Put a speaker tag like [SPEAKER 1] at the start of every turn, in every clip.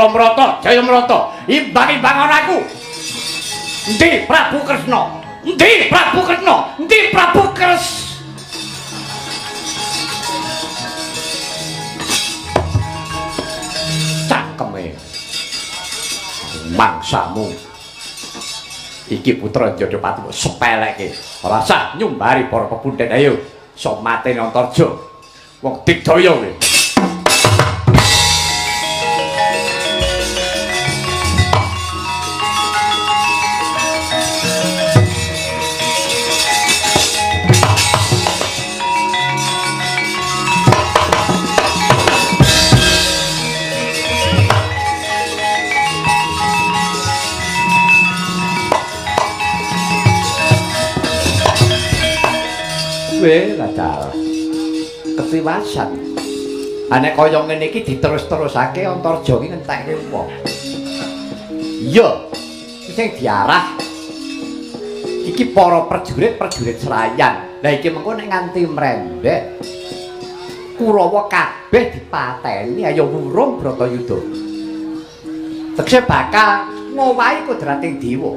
[SPEAKER 1] Jepura mrata, jaya mrata. Imbang-imbang ana aku. Endi Prabu Kresna? Endi Prabu Kresna? Endi Prabu Kres? Cangkeme. Mangsamu. Iki putra Jodhopati mbok sepelekke. Ora sah nyumbari para pepundhen ayo. Sok mateni Antarja. Wong digdaya kowe. Weh, ladal. Ketiwasan. Nek kaya ngene iki diterus-terusake Antarja iki ngentekke wong. Iya. Sing diarah iki para prajurit-prajurit Serayan. Lah iki mengko nek nganti mrembek Kurawa kabeh dipateni ayo wurung Bratayuda. Tegese bakal ngowahi kodrating dewa.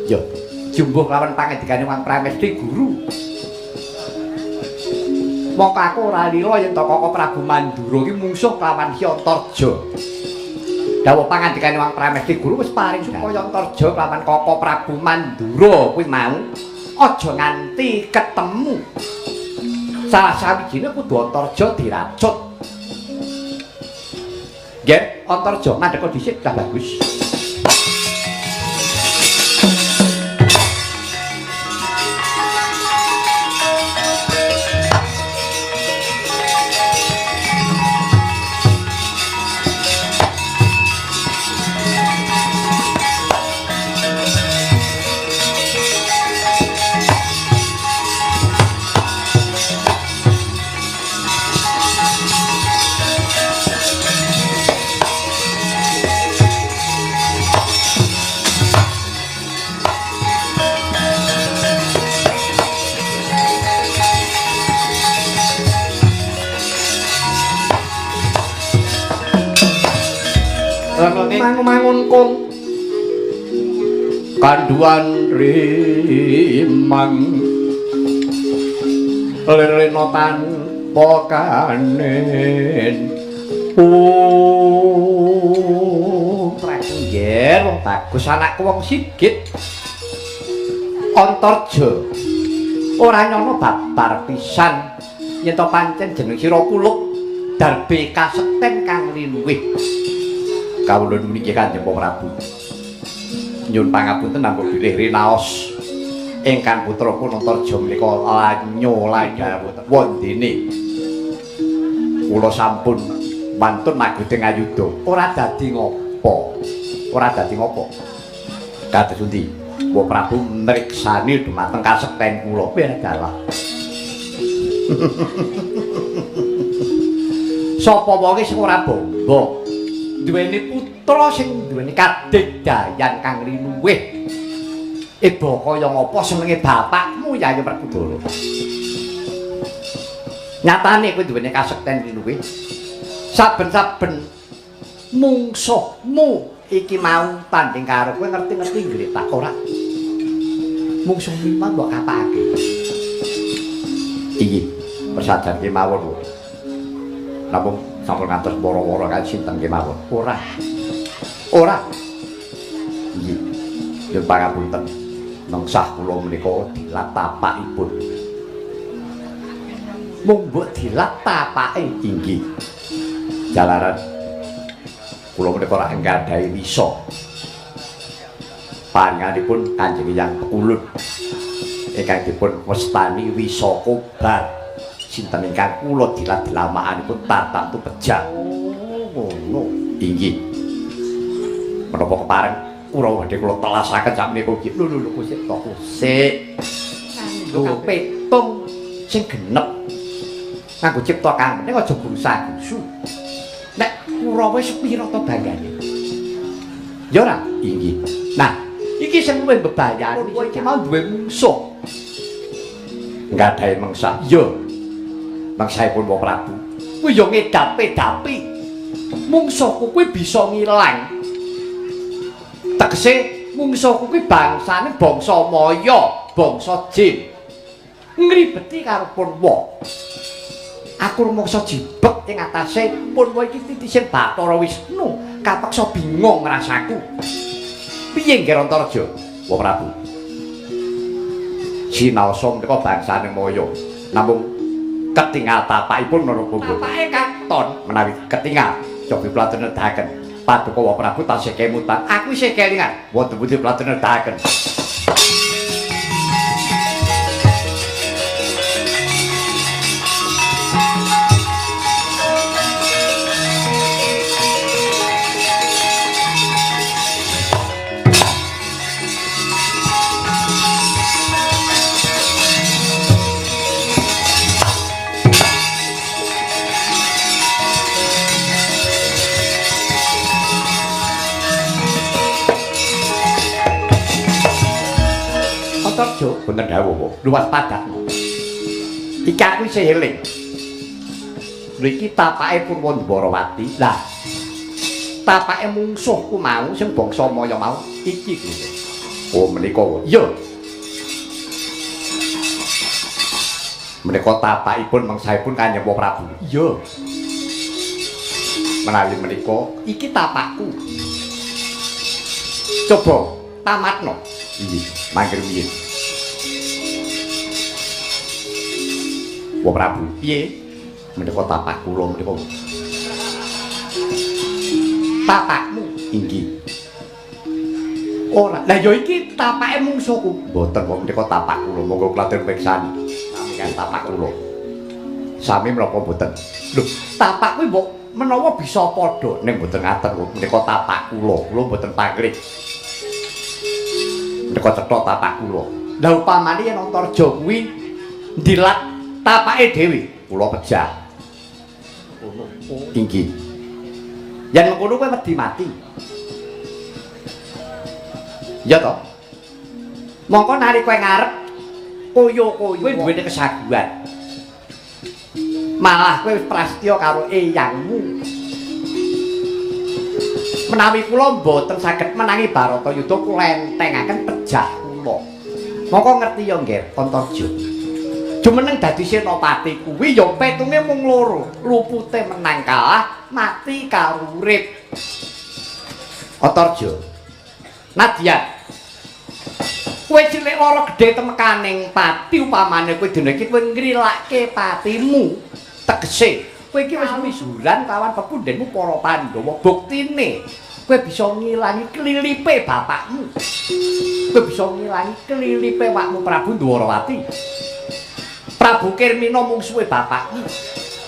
[SPEAKER 1] Yo, jumbuh lawan pangendikane Wang Pramesti Guru. Mongko aku ora lila yen to Koko Prabu Mandura iki mungsuh kelawan Ki Antarja. Dawuh pangandikane Wang Pramesti Guru wis paring supaya Antarja kelawan Koko Prabu Mandura kuwi mau aja nganti ketemu. Salah sawijine kudu Antarja diracut. Nggih, Antarja mandeka dhisik dah bagus. Mangun-mangun kung kanduan rimang lirena tanpa kanen. Oh, trek wong bagus anakku wong sigit Antarja ora nyono babar pisan yen to pancen jeneng sira kuluk darbe kasekten kang linuwih. Kawula nuwun inggih Kanjeng Prabu. Nyuwun pangapunten nampa bilih rinaos ingkang putra kula Antarja menika lanyo lanyo wondene. Kula sampun wantun maguding ayuda. Ora dadi ngopo. Ora dadi ngopo. Kados pundi? Mbok Prabu mriksani dumateng kasekten kula. Piye dalah. Sapa wonge sing ora bangga duweni putra sing duweni kadigdayan kang linuwih. Eba kaya ngapa senenge bapakmu ya ayo Werkudara. Nyatane kowe duweni kasekten linuwih. Saben-saben mungsuhmu iki mau tanding karo kowe ngerti-ngerti ngletak ora. Mungsuhmu mau mbok kapake. Iki persajan kemawon. Namung sampun ngantos wara-wara kali sinten kemawon. Ora. Ora. Nggih. Nyuwun pangapunten. Mengsah kula menika dilat tapakipun. Mung mbok dilat tapake inggih. Jalaran kula menika ora nggadhahi wisa. Paringanipun Kanjeng Hyang Pekulun ingkang dipun wastani wisa kobar. Sinten ingkang kula dilat dilamakanipun tartamtu pejah. Oh, ngono. Inggih. Menapa kepareng Kurawa badhe kula telasaken sakmenika iki. Lho lho lho kusik to kusik. Nganggo petung sing genep. Nganggo cipta kang penting aja grusa-grusu. Nek Kurawa wis pira to banggane? Ya ora? Inggih. Nah, iki sing luwih mbebayani iki mau duwe mungsuh. Nggadahi mengsa. Iya. Mangsaipun Wa Prabu. Kuwi ya ngedapi-dapi. Mungsuhku kuwi bisa ngilang. Tegese mungsuhku kuwi bangsane bangsa Maya, bangsa jin. Ngribeti karo Purwa. Aku rumangsa jibek ing atase Purwa iki titise Bathara Wisnu, kapeksa bingung rasaku. Piye Ngger Antarja? Wa Prabu. Sinaosa menika bangsane Maya, namung ketingal tapakipun menapa mboten? Tapake katon menawi ketingal, cobi kula nedahaken. Paduka Wa Prabu tasih kemutan. Aku isih kelingan. Wonten pundi kula nedahaken. Antarja wonten dawuh luwas padakno. Iki aku isih eling. Lho iki tapake Purwa Ndwarawati. Lah tapake mungsuhku mau sing bangsa Maya mau iki kuwi. Oh menika. Iya. Menika tapakipun mengsahipun Kanjeng Prabu. Iya. Menawi menika iki tapakku. Coba tamatno. Inggih, mangke rumiyin. Wa Prabu, piye? Menika tapak kula menika. Tapakmu inggih. Ora. Lah ya iki tapake mungsuhku. Mboten kok menika tapak kula. Monggo kula atur pirsani. Sami kan tapak kula. Sami menapa mboten? Lho, tapak kuwi mbok menawa bisa padha ning mboten ngaten kok menika tapak kula. Kula mboten pangrik. Menika cetha tapak kula. Lah upamane yen Antarja kuwi ndilat tapake dhewe, kula pejah. Inggih. Yen mengkono kowe wedi mati. Ya toh? Mongko nalika kowe ngarep koyo-koyo kowe duweni kesaguhan. Malah kowe wis prastya karo eyangmu. Menawi kula mboten saged menangi Baratayuda kula entengaken pejah kula. Mongko ngerti ya Ngger Antarja. Jumeneng dadi senopati kuwi ya petunge mung loro, lupute menang kalah, mati karo urip. Antarja. Nadyan. Kowe cilik lara gedhe temekaning pati upamane kowe dina iki kowe ngrilake patimu. Tegese kowe iki wis misuran kawan pepundhenmu para Pandhawa. Buktine kowe bisa ngilangi klilipe bapakmu. Kowe bisa ngilangi klilipe wakmu Prabu Ndwarawati. Prabu Kirmina mungsuhe bapakmu.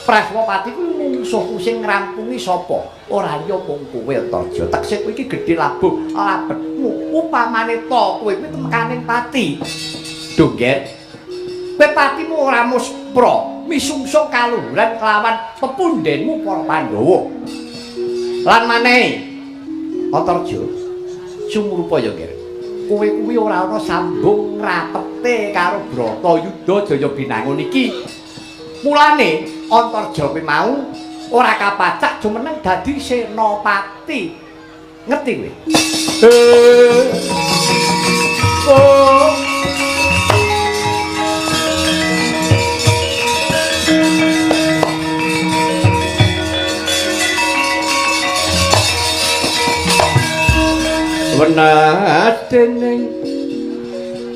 [SPEAKER 1] Praswapati kuwi mungsuhku sing ngrampungi sapa? Ora liya mung kowe Antarja. Tegese kowe iki gedhe labuh labetmu. Upamane to kowe kuwi temekaning pati. Duh, Ngger. Kowe patimu ora muspra, misungsung kaluhuran kelawan pepundhenmu para Pandhawa. Lan manehi Antarja, sumrupa ya, Ngger. Kowe kuwi ora ana sambung ngrapete karo Bratayuda Jaya Binangun iki. Mulane Antarja kuwi mau ora kapacak jumeneng dadi senopati. Ngerti kowe? Oh. Wenas dening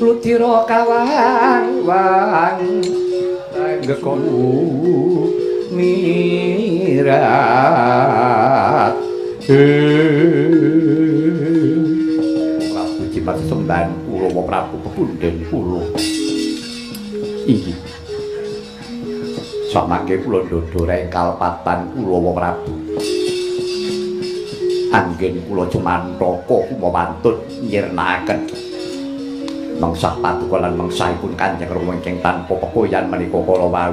[SPEAKER 1] ludira kawang-wang ngekonu mirat. Prabu Jimat sembahan kula Prabu pepundhen kula. Inggih. Samangke kula ndodho reng kalpatan kula Prabu. Anggen kula cumantaka kumawantun nyirnakaken mengsah paduka lan mengsahipun Kanjeng Rama ingkang tanpa pekoyan menika kala wau.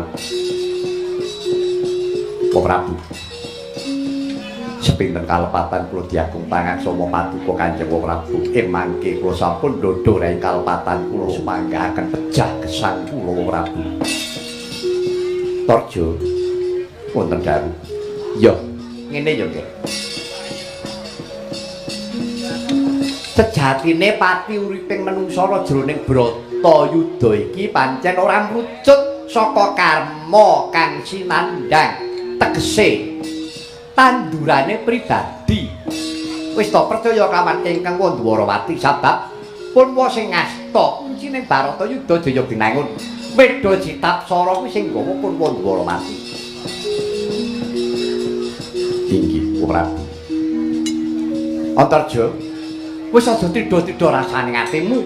[SPEAKER 1] Prabu, sepinten kalepatan kula diagung pangaksama paduka Kanjeng Prabu. Ing mangke kula sampun ndodho ing kalepatan kula sumanggahaken pejah gesang kula Prabu. Tarja wonten dalu. Ya, Ngene ya, Nggih. Sejatine pati uriping manungsa jroning Bratayuda iki pancen ora mrucut saka karma kang sinandhang, tegese tandurane pribadi. Wis to percaya kawan ingkang Wandwarawati sabab punwa sing ngasta kuncine Bharatayuda Jaya Binangun. Weda Jitapsara kuwi sing nggawa pun Wandwarawati. Inggih, Prabu. Antarja, wis aja tridha-tridha rasane atimu.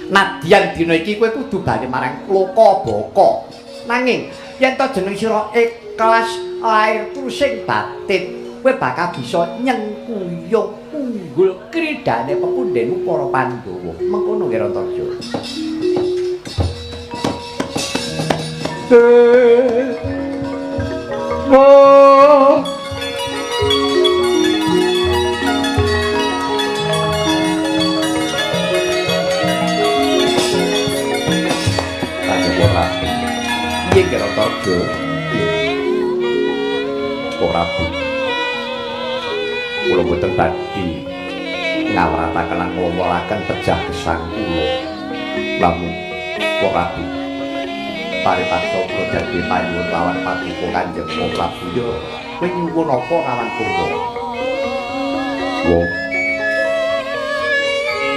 [SPEAKER 1] Nadyan dina iki kowe kudu bali marang Lokabaka. Nanging yen to jeneng sira ikhlas lair trusing batin, kowe bakal bisa nyengkuyung unggul kridane pepundhenmu para Pandhawa. Mengkono nggih Antarja. Oh. Piye nggih Antarja? Prabu. Kula boten badhe ngawrataken lan ngomolaken pejah gesang kula. Lamun Prabu paripaksa kula dadi panyuwun lawan paduka Kanjeng Prabu ya kowe nyuwun apa kawan Purwa? Wong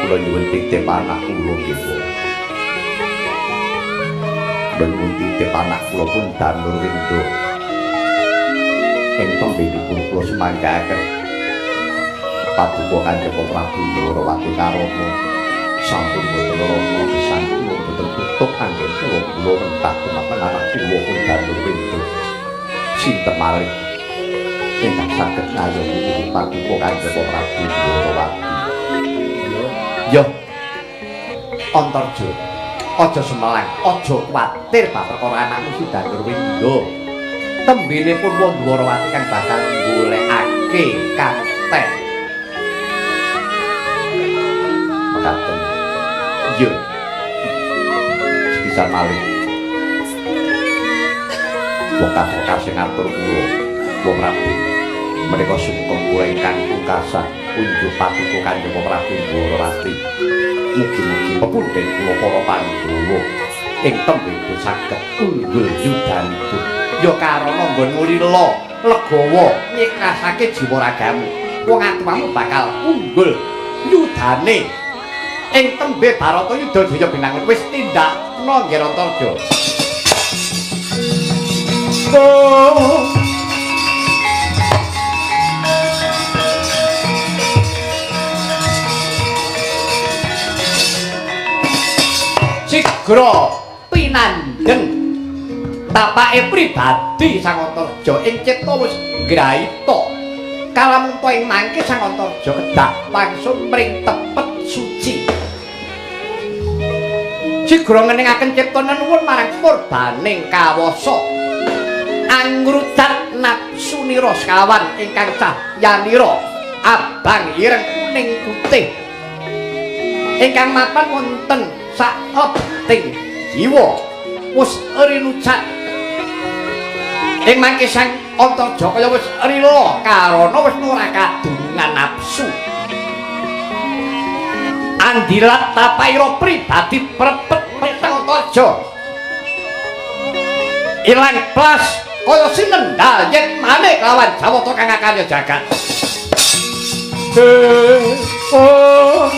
[SPEAKER 1] kula nyuwun titip anak kula nggih. Kula nyuwun titip anak kula pun Danurwindha. Ing tembehipun kula semangkaken paduka Kanjeng Prabu Ndorowati karana sampun boten rama gesang kula boten tutup anggen kula kula mentah dumateng anak kula pun Danurwindha. Sinten malih ingkang saged ngayomi paduka Kanjeng Prabu Ndorowati? Yo Antarja, aja semelang, aja kuwatir bab perkara anakmu si Danurwindha. Tembene pun Wandwarawati kang bakal golekake kamukten. Mekaten. Iya. Sepisan malih. Wekaf-wekaf sing ngatur kula, Wong Prabu. Menika sungkem kula ingkang pungkasan unjuk paduka Kanjeng Prabu Ndorowati. Mugi-mugi pepundhen kula para Pandhawa ing tembe saged unggul yudanipun. Ya karana nggonmu lila legawa ngikhlasake jiwa ragamu, wong atuwamu bakal unggul yudane ing tembe Bharatayuda Jaya Binangun. Wis tindakno nggih Antarja. Oh. Sigra pinandheng tapake pribadi Sang Antarja ing cipta wis ngraita. Kalamunta ing mangke Sang Antarja kedah langsung mring tepet suci. Sigra ngeningaken cipta nenuwun marang purbaning kawasa. Angrudat nafsunira sekawan ingkang cahyanira abang ireng kuning putih ingkang mapan wonten saklebeting jiwa wis rinucat. Ing mangke Sang Antarja kaya wis rila karana wis ora kadungan nafsu. Andilat tapaira pribadi prepet Sang Antarja ilang plas kaya sinendal yen manik lawan Jawata kang akarya jagat. Oh.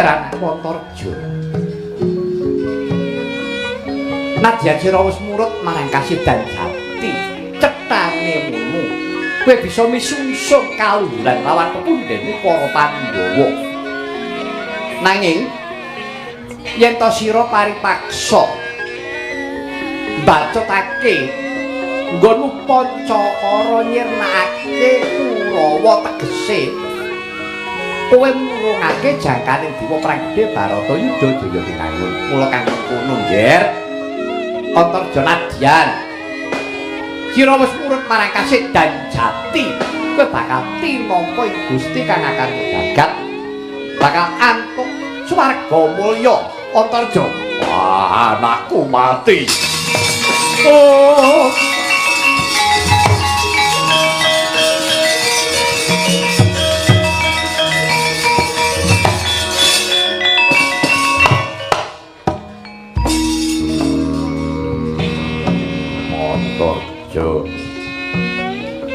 [SPEAKER 1] Anakku Antarja. Nadyan sira wis murut marang kasidan jati, cethane munu, kowe bisa misungsung kaluhuran lawan pepundhenmu para Pandhawa. Nanging yen to sira paripaksa mbacutake Nggonmu Pancakara nyirnakake Kurawa tegese kowe murungake jangkaning dewa perang gedhe Baratayuda Jaya Binangun. Mula kang mengkono, Nger. Antarja nadyan sira wis murut marang kasedan jati, kowe bakal tinampa ing Gusti kang akarya jagat, bakal antuk swarga mulya. Antarja, wah, anakku mati. Oh.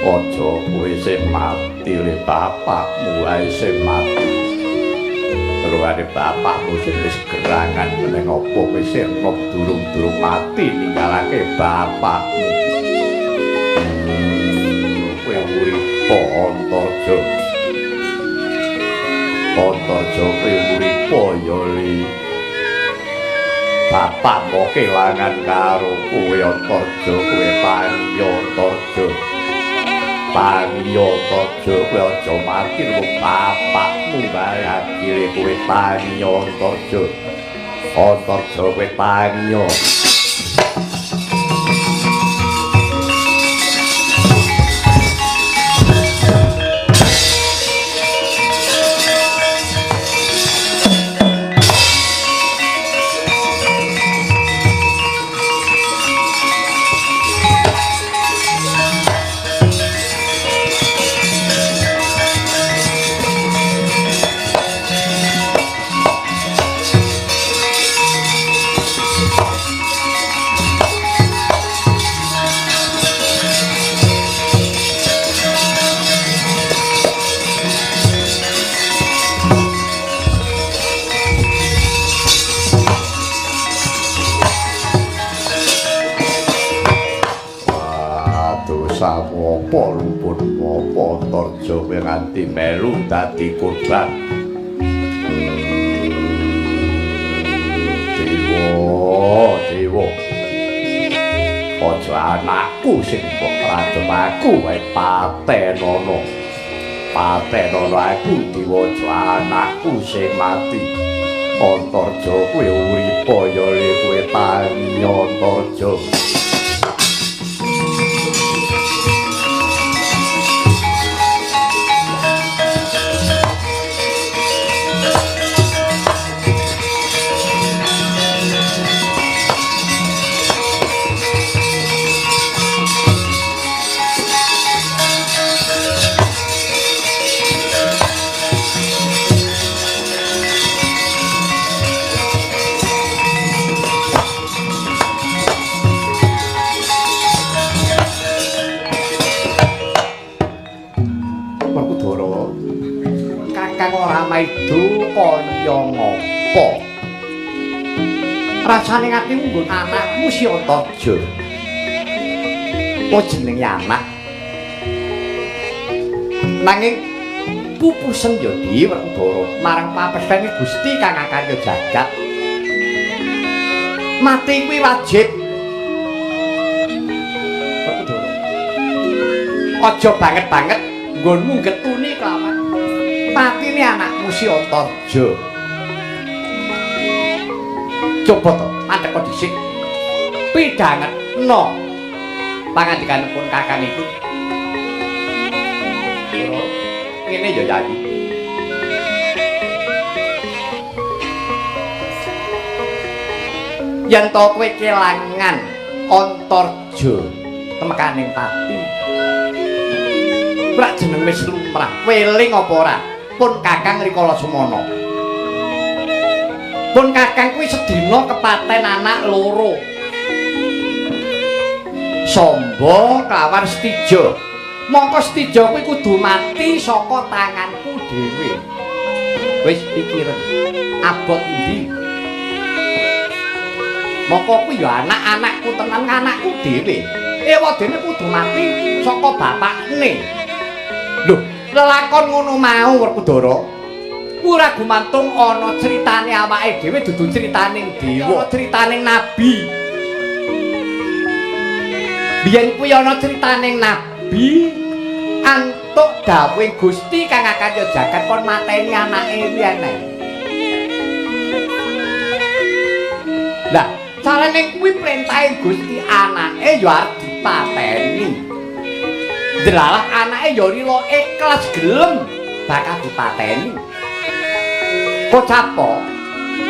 [SPEAKER 1] Aja kowe sing mati le bapakmu wae sing mati. Keluare bapakmu sing wis gerangan meneng apa kowe sing enom durung-durung mati ninggalake bapakmu. Kowe uripa Antarja. Antarja kowe uripa ya li. Bapakmu kelangan karo kowe Antarja, kowe tangi Antarja. Tangi Antarja, kowe aja mati lho bapakmu bae akhire kowe tangi Antarja. Antarja kowe tangi. Apa lumpur apa Antarja kowe nganti melu dadi korban. Dewa, dewa. Aja anakku sing mbok rajep aku wae patenono. Patenono aku dewa, aja anakku sing mati. Antarja kowe uripa ya le kowe tangi Antarja. Maido kaya ngopo? Rasane atimu nggon anakmu si Antarja. Apa jenenge anak? Nanging pupusen ya Di Werkudara marang papestene Gusti kang akarya jagat. Mati kuwi wajib. Werkudara. Aja banget-banget nggonmu getuni kelawan matine anakmu si Antarja. Coba to, mandek dhisik. Pidhangetno pangandikanipun kakang iku. Ngene ya Yayi. Yen to kowe kelangan Antarja temekaning pati. Ora jeneng wis lumrah, weling apa ora? Pun kakang rikala semono. Pun kakang kuwi sedina kepaten anak loro. Samba kelawan Setija. Mongko Setija kuwi kudu mati saka tanganku dhewe. Wis pikiran abot endi? Mongko kuwi ya anak-anakku tenan, anakku dhewe. Ewadene kudu mati saka bapakne. Lho, lelakon ngono mau Werkudara. Ora gumantung ana critane awake dhewe, dudu critane dewa, critane nabi. Biyen kuwi ana critane nabi antuk dawuhe Gusti kang akarya jagat kon mateni anake kuwi eneng. Lah, carane kuwi perintahe Gusti anake ya arep dipateni. Delalah anake ya rila ikhlas gelem bakal dipateni. Kocapa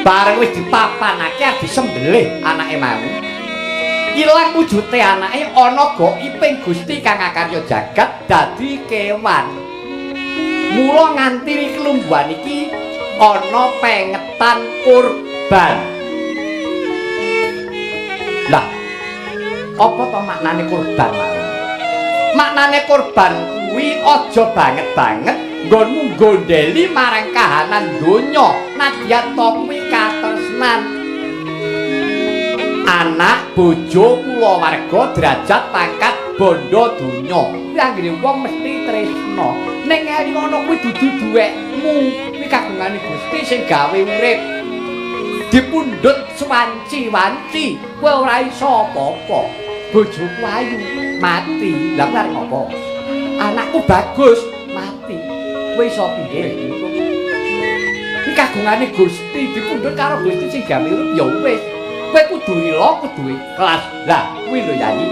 [SPEAKER 1] bareng wis dipapanake arep disembelih anake mau. Ilang wujute anake ana gaibing Gusti kang akarya jagat dadi kewan. Mula nganti kelungguhan iki ana pengetan kurban. Lah, apa to maknane kurban mau? Maknane kurban kuwi aja banget-banget nggonmu nggondheli marang kahanan donya, nadyan to kuwi katresnan. Anak, bojo, kulawarga, derajat, pangkat, bondo donya. Kuwi anggere wong mesti tresna. Ning eling ana kuwi dudu duwekmu, kuwi kagungane Gusti sing gawe urip. Dipundhut swanci-wanci, kowe ora iso apa-apa. Bojoku ayu, mati. Lah kowe arep ngopo? Anakku bagus, mati. Kowe iso piye? Kuwi kagungane Gusti, dipundhut karo Gusti sing gawe urip ya wis. Kowe kudu rila, kudu ikhlas. Lah, kuwi lho Yayi.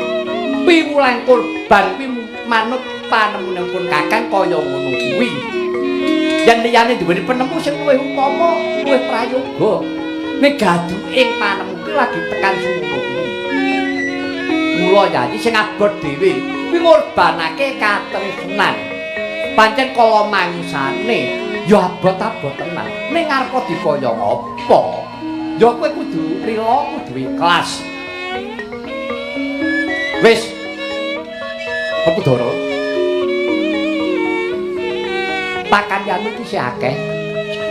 [SPEAKER 1] Piwulang kurban kuwi manut panemunipun Kakang kaya ngono kuwi. Yen liyane duweni penemu sing luwih utama, luwih prayoga. Nek gaduke panemu kuwi lagi tekan semono kuwi. Mula Yayi sing abot dhewe kuwi ngorbanake katresnan. Pancen kala mangsane ya abot-abot tenan. Ning arep dikaya ngapa? Ya kowe kudu rila, kudu ikhlas. Wis. Werkudara. Pakaryanmu iki isih akeh.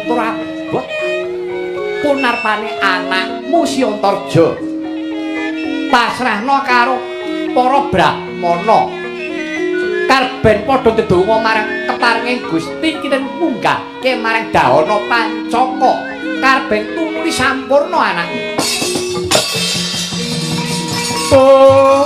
[SPEAKER 1] Tur abot. Punarpane anakmu si Antarja. Pasrahno karo para brahmana. Karben padha ndedonga marang keparenge Gusti kinten munggahke marang Dahana Pancaka. Karben tumuli sampurna anakmu. Oh.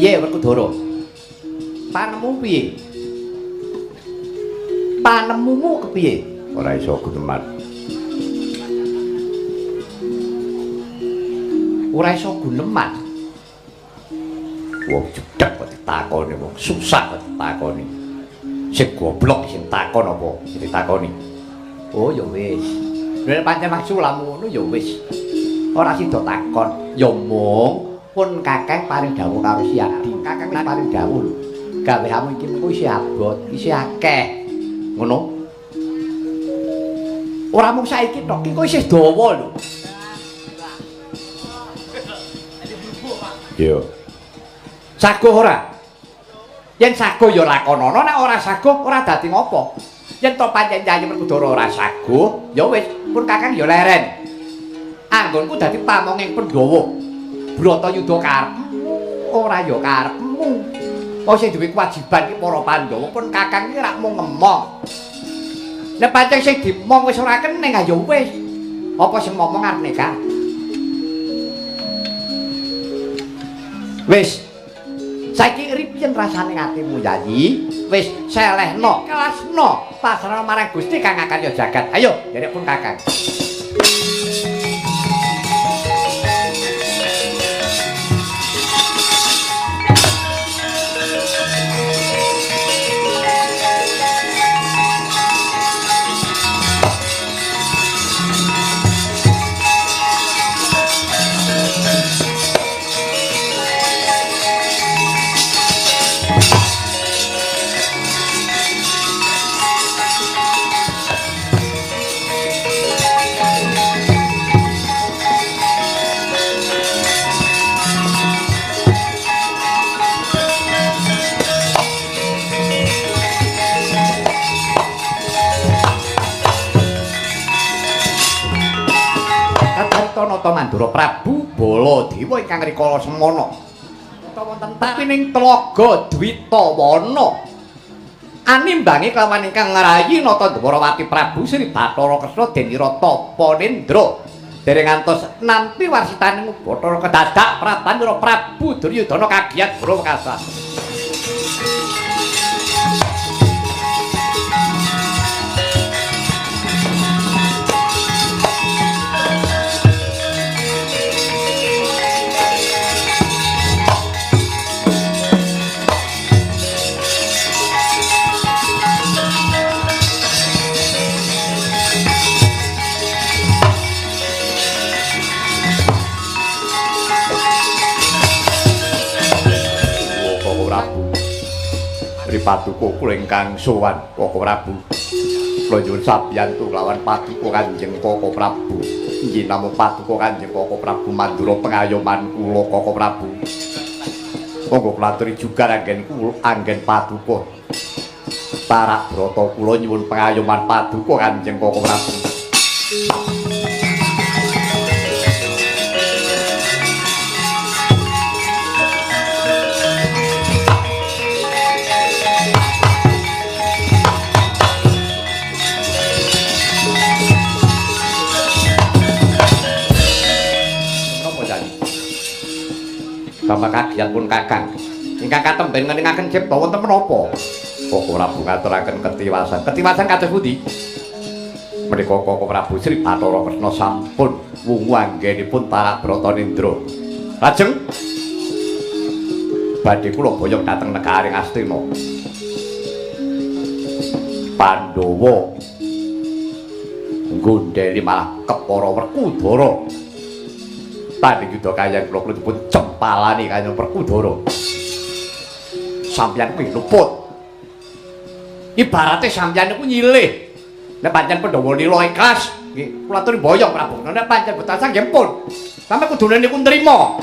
[SPEAKER 1] Piye Werkudara? Panemu piye? Panemumu kepiye?
[SPEAKER 2] Ora iso guneman.
[SPEAKER 1] Ora iso guneman.
[SPEAKER 2] Wong jedhek kok ditakoni, wong susah kok ditakoni. Sing goblok sing takon apa sing ditakoni?
[SPEAKER 1] Oh ya wis. Nek pancen maksulamu ngono ya wis. Ora sida takon. Ya mung pun Kakang paring dawuh karo si Adi. Kakang wis paring dawuh lho. Gaweanmu iki mengko isih abot, isih akeh. Ngono. Ora mung saiki tok, iki kok isih dawa lho.
[SPEAKER 2] Iya.
[SPEAKER 1] Saguh ora? Yen saguh ya lakonono, nek ora saguh ora dadi ngopo. Yen to pancen Yayi Werkudara ora saguh, ya wis, pun Kakang ya leren. Anggonku dadi pamonging Pandhawa. Bratayuda karepmu ora ya karepmu. Wong sing duwe kewajiban ki para Pandhawa, pun Kakang iki rak mung ngemong. Nek pancen sing dimong wis ora kening, ya wis. Apa sing momong arep nekah? Wis. Saiki ripiyen rasane atimu Yayi? Wis selehno, kelasno, pasrahno marang Gusti kang akarya jagat. Ayo, nderek pun Kakang. sarta Mandura Prabu Baladewa ingkang rikala semana. Wonten tepining tlaga Dwitawana. Animbangi kelawan ingkang ngrayi Nata Dwarawati Prabu Sri Bathara Kresna Denira Tapanendra. Dereng ngantos nampi warsitaning Bathara kedadak Prabanira Prabu Duryudana kagiyat guru wekasan. Paduka kula ingkang sowan Koko Prabu. Kula nyuwun sabiyantu kelawan paduka Kanjeng Koko Prabu. Inggih namung paduka Kanjeng Koko Prabu mandura pengayoman kula Koko Prabu. Monggo kula aturi juga anggen kula anggen paduka. Tarak brata kula nyuwun pengayoman paduka Kanjeng Koko Prabu. Bapak kagiat pun kakang ingkang katemben ngeningaken cipta wonten menapa? Koko Prabu ngaturaken ketiwasan. Ketiwasan kados pundi? Menika Koko Prabu Sri Bathara Kresna sampun wungu anggenipun tarak Bratanendra. Lajeng badhe kula boyong dhateng negaring Astina. Pandhawa nggondheli malah kepara Werkudara. Tanding yudha kayan kula dipun cempalani kaya Werkudara. Sampeyan kuwi luput. Ibarate sampeyan niku nyilih. Nek pancen Pandhawa lila ikhlas, nggih kula aturi boyong Prabu. Nek pancen boten nggih pun. Sampe kudune niku nrima.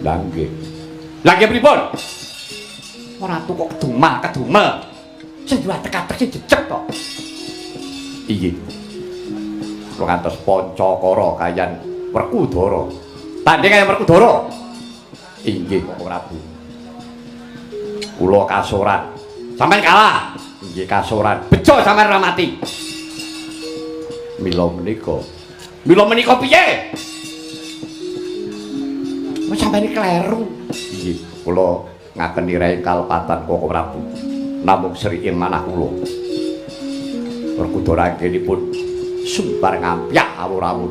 [SPEAKER 1] Lah nggih. Lah nggih pripun? Ora kok kedumah, kedumel. Sing duwe atek-atek sing jejeg to. Iya. Kula ngantos Pancakara kayan Werkudara. Tanding kayan Werkudara. Inggih Koko Prabu. Kula kasoran. Sampeyan kalah. Inggih kasoran. Bejo sampeyan ora mati. Mila menika. Mila menika piye? Wis sampeyan kleru. Inggih, kula ngakeni rae kalepatan Koko Prabu. Namung sri ing manah kula. Werkudara anggenipun sumbar ngampyak awur-awur.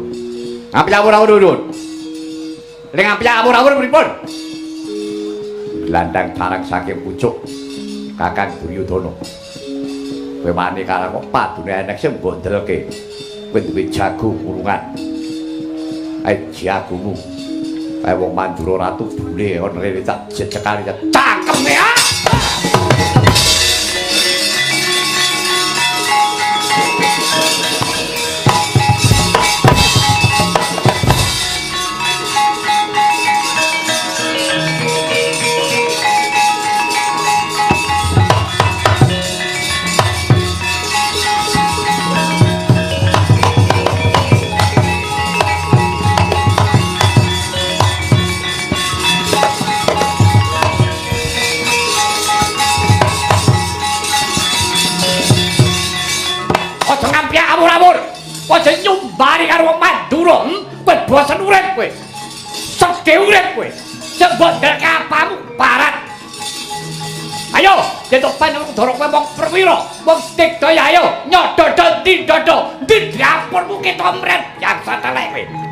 [SPEAKER 1] Ngampyak awur-awur urun. Ning ngampyak awur-awur pripun? Glandang carang saking pucuk Kakang Duryudana. Kowe wani karo kok padune enek sing mbok ndelke. Kowe duwe jago kurungan. Ae jagomu. Kae wong Mandura ratu bule kon rene tak jejekane cangkeme ah. Aja nyumbari karo wong Mandura, kowe bosen urip kowe. Sedhe urip kowe. Sing mbok ndelke apamu barat. Ayo, yen tok panjenengan Kudara kowe wong perwira, wong digdaya ayo nyododho ndi dodo, ndi dapurmu kita mret biasa telek kowe.